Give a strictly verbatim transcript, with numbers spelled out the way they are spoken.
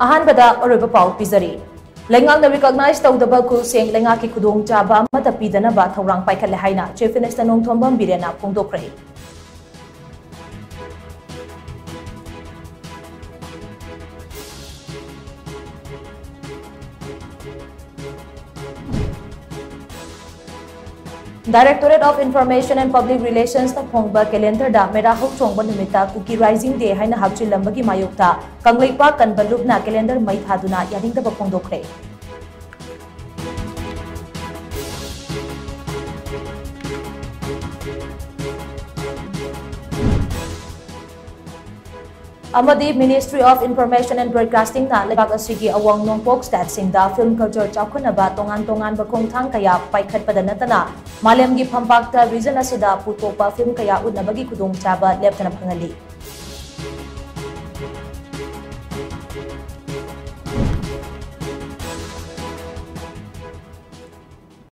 ꯑꯍꯥꯟꯕꯗ ꯑꯔꯣꯏꯕ ꯄꯥꯎ ꯄꯤꯖꯔꯤ꯫ ꯂꯩꯉꯥꯛꯅ recognize ꯇꯧꯗꯕ ꯈꯨꯜꯁꯤꯡ ꯂꯩꯉꯥꯛꯀꯤ ꯈꯨꯗꯣꯡꯆꯥꯕ ꯑꯃꯠꯇ ꯄꯤꯗꯅꯕ ꯊꯧꯔꯥꯡ ꯄꯥꯏꯈꯠꯂꯦ ꯍꯥꯏꯅ Chief Minister Nongthombam ꯕꯤꯔꯦꯟꯅ ꯐꯣꯡꯗꯣꯛꯈ꯭ꯔꯦ꯫ Directorate of Information and Public Relations ꯅ ꯐꯣꯡꯕ calendarꯗ ꯃꯦꯔꯥ ꯍꯧꯆꯣꯡꯕ ꯅꯨꯃꯤꯠꯇ Kuki Rising Day ꯍꯥꯏꯅ ꯍꯥꯞꯆꯤꯜꯂꯝꯕꯒꯤ ꯃꯥꯌꯣꯛꯇ ꯀꯪꯂꯩꯄꯥꯛ ꯀꯟꯕ ꯂꯨꯞꯅ calendar ꯃꯩ ꯊꯥꯗꯨꯅ ꯌꯥꯅꯤꯡꯗꯕ ꯐꯣꯡꯗꯣꯛꯈ꯭ꯔꯦ꯫ ꯑꯃꯗꯤ Ministry of Information and Broadcasting ꯅ ꯂꯩꯕꯥꯛ ꯑꯁꯤꯒꯤ ꯑꯋꯥꯡ ꯅꯣꯡꯄꯣꯛ state ꯁꯤꯡꯗ film culture ꯆꯥꯎꯈꯠꯅꯕ ꯇꯣꯉꯥꯟ ꯇꯣꯉꯥꯟꯕ ꯈꯣꯡꯊꯥꯡ ꯀꯌꯥ ꯄꯥꯏꯈꯠꯄꯗ ꯅꯠꯇꯅ ꯃꯥꯂꯦꯝꯒꯤ ꯐꯝꯄꯥꯛꯇ region ꯑꯁꯤꯗ ꯄꯨꯊꯣꯛꯄ film ꯀꯌꯥ ꯎꯠꯅꯕꯒꯤ ꯈꯨꯗꯣꯡꯆꯥꯕ ꯂꯦꯞꯇꯅ ꯐꯪꯍꯜꯂꯤ꯫